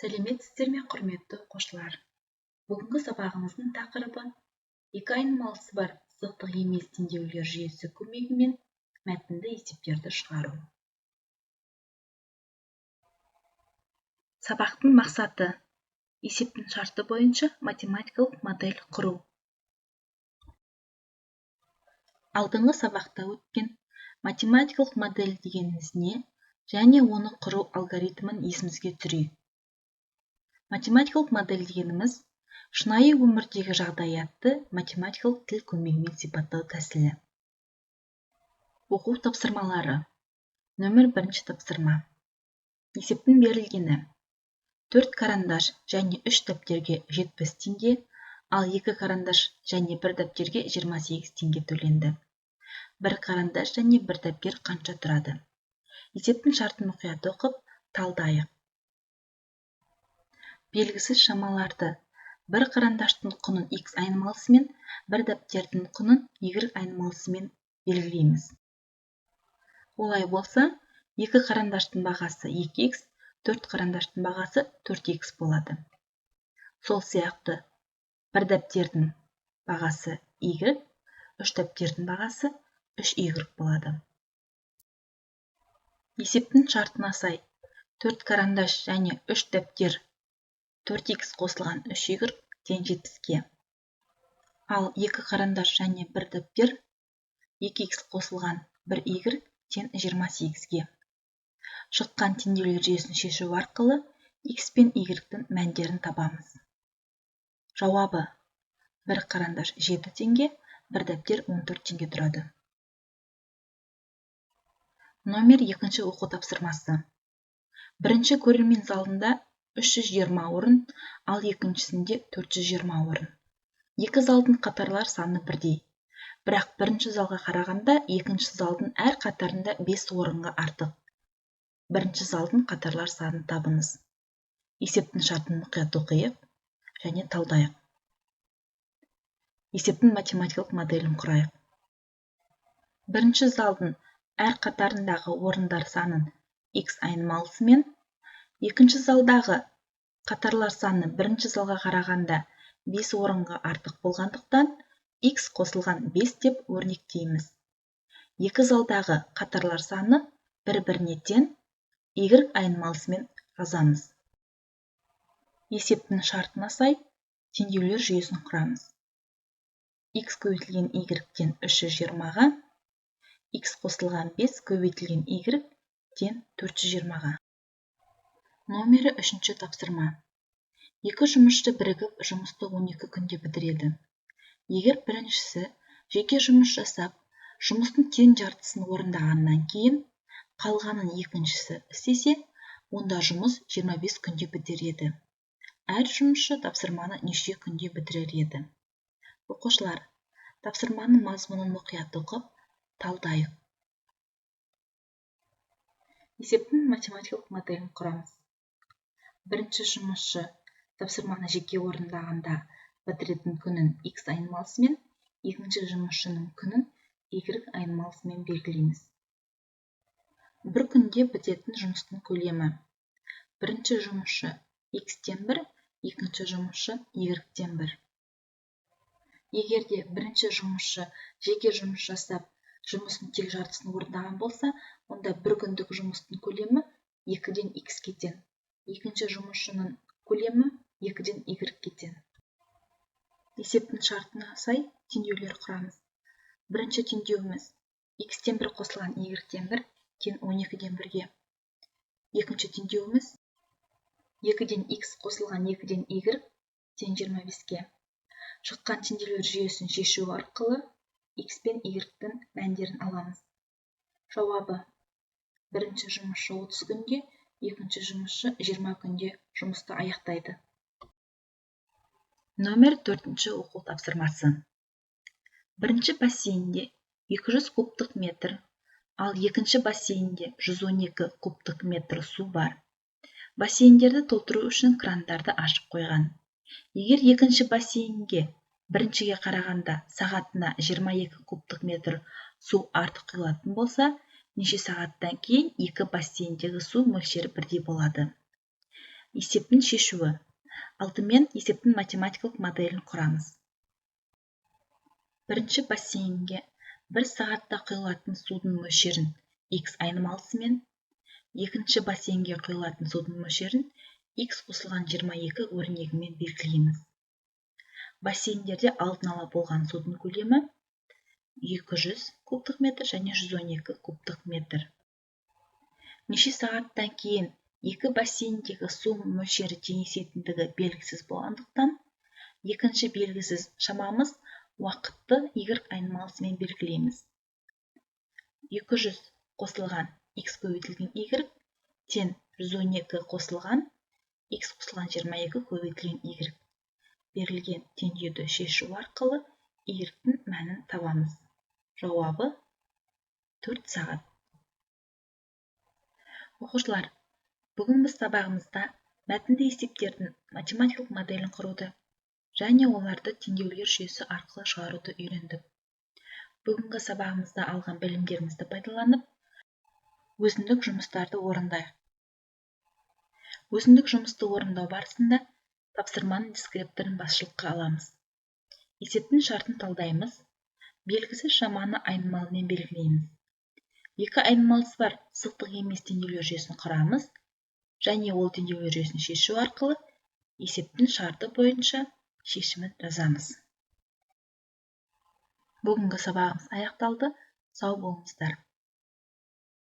Сәлеметсіздер ме, құрметті оқушылар! Бүгінгі сабағымыздың тақырыбы екі айнымалысы бар сызықтық емес теңдеулер жүйесі көмегімен мәтінді есептерді шығару. Сабақтың мақсаты: есептің шарты бойынша математикалық модель құру. Алдыңғы сабақта өткен математикалық модель дегеніміз не және оны құру алгоритмін есімізге түсірейік. Математикалық модель дегеніміз шынайы өмірдегі жағдаятты математикалық тіл көмегімен сипаттау тәсілі. Оқу тапсырмалары. Нөмір бірінші тапсырма. Есептің берілгені: 4 карандаш және 3 дәптерге 70 теңге, ал 2 карандаш және 1 дәптерге 28 теңге төленді. 1 карандаш және 1 дәптер қанша тұрады? Есептің шартын мұқият оқып, талдайық. Белгісіз шамаларды бір карандаштың құнын x айнымалысымен, бір дәптердің құнын y айнымалысымен белгілейміз. Олай болса, 2 карандаштың бағасы 2x, 4 карандаштың бағасы 4x болады. Сол сияқты бір дәптердің бағасы y, 3 дәптердің бағасы 3y болады. Есептің шартына сай 4 карандаш және 3 дәптер 4x қосылған 3y тең 70-ке. Ал 2 карандаш және 1 дәптер 2x қосылған 1y тең 28-ге. Шыққан теңдеулер жүйесін шешу арқылы x пен y-тің мәндерін табамыз. Жауабы: 1 карандаш 7 теңге, 1 дәптер 14 теңге тұрады. Номер екінші оқу тапсырмасы. Бірінші көрермен залында 320 орын, ал екіншісінде 420 орын. Екі залдың қатарлар саны бірдей. Бірақ бірінші залға қарағанда екінші залдың әр қатарында 5 орынға артық. Бірінші залдың қатарлар санын табыңыз. Есептің шартын мұқият оқиық және талдайық. Есептің математикалық моделін құрайық. Бірінші залдың әр қатарындағы орындар санын x айнымалысымен, екінші залдағы қатарлар саны бірінші залға қарағанда 5 орынға артық болғандықтан x қосылған 5 деп өрнектейміз. Екі залдағы қатарлар саны бір-біріне тең, y айнымалысымен жазамыз. Есептің шартына сай теңдеулер жүйесін құрамыз. X көбейтілген y тең 320-ға, x қосылған 5 көбейтілген y тең 420-ға. Номері үшінші тапсырма. Екі жұмысшы бірігіп жұмысты 12 күнде бітіреді. Егер біріншісі жеке жұмыс жасап, жұмыстың тең жартысын орындағаннан кейін, қалғанын екіншісі істесе, онда жұмыс 25 күнде бітер еді. Әр жұмысшы тапсырманы неше күнде бітірер еді? Оқушылар, тапсырманың мазмұнын мұқият оқып, талдайық. Есептің математикалық моделін құрамыз. Бірінші жұмысшы тапсырманы жеке орындағанда бітіретін күнін x айнымалысымен, екінші жұмысшының күнін y айнымалысымен белгілейміз. Бір күнде бітетін жұмыстың көлемі. Бірінші жұмысшы x-тен 1, екінші жұмысшы y-тен 1. Егер де бірінші жұмысшы жеке жұмыс жасап, жұмыстың тек жартысын орындаған болса, онда бір күндік жұмыстың көлемі 2-ден x-ке тең. Екінші жұмысшының көлемі 2-ден y-ке тең. Есептің шартына сай теңдеулер құрамыз. Бірінші теңдеуіміз x-тен 1 қосылған y-тен 1 тең 12-ден 1-ге. Екінші теңдеуіміз 2-ден x қосылған 2-ден y тең 25-ке. Шыққан теңдеулер жүйесін шешу арқылы x пен y-тің мәндерін аламыз. Жауабы: бірінші жұмысшы 30 күнде, екінші жұмысшы 20 күнде жұмысты аяқтайды. Номер төртінші оқу тапсырмасы. Бірінші бассейнде 200 кубтық метр, ал екінші бассейнде 112 кубтық метр су бар. Бассейндерді толтыру үшін крандарды ашып қойған. Егер екінші бассейнге біріншіге қарағанда сағатына 22 кубтық метр су артық құйылатын болса, неше сағаттан кейін екі бассейндегі су мөлшері бірдей болады? Есептің шешуі. Алдымен есептің математикалық моделін құрамыз. Бірінші бассейнге бір сағатта құйылатын судың мөлшерін x айнымалысымен, екінші бассейнге құйылатын судың мөлшерін x қосылған 22 өрнегімен белгілейміз. Бассейндерде алдын ала болған судың көлемі 200 кубтық метр және 112 кубтық метр. Неше сағаттан кейін екі бассейндегі су мөлшері теңесетіндігі белгісіз болғандықтан, екінші белгісіз шамамыз уақытты y айнымалысымен белгілейміз. 200 қосылған x көбейтілген y тең 112 қосылған x қосылған 22 көбейтілген y. Берілген теңдеуді шешу арқылы y-тің мәнін табамыз. Жауабы 4 сағат. Оқушылар, бүгін біз сабағымызда мәтінді есептердің математикалық моделін құруды және оларды теңдеулер жүйесі арқылы шығаруды үйрендік. Бүгінгі сабағымызда алған білімдерімізді пайдаланып, өзіндік жұмыстарды орындайық. Өзіндік жұмысты орындау барысында тапсырманың дескрипторын басшылыққа аламыз. Есептің шартын талдаймыз, белгісіз шаманы айнымалымен белгілейміз. Екі айнымалысы бар сызықтық емес теңдеулер жүйесін құрамыз және ол теңдеулер жүйесін шешу арқылы есептің шарты бойынша шешімін жазамыз. Бүгінгі сабағымыз аяқталды. Сау болыңыздар.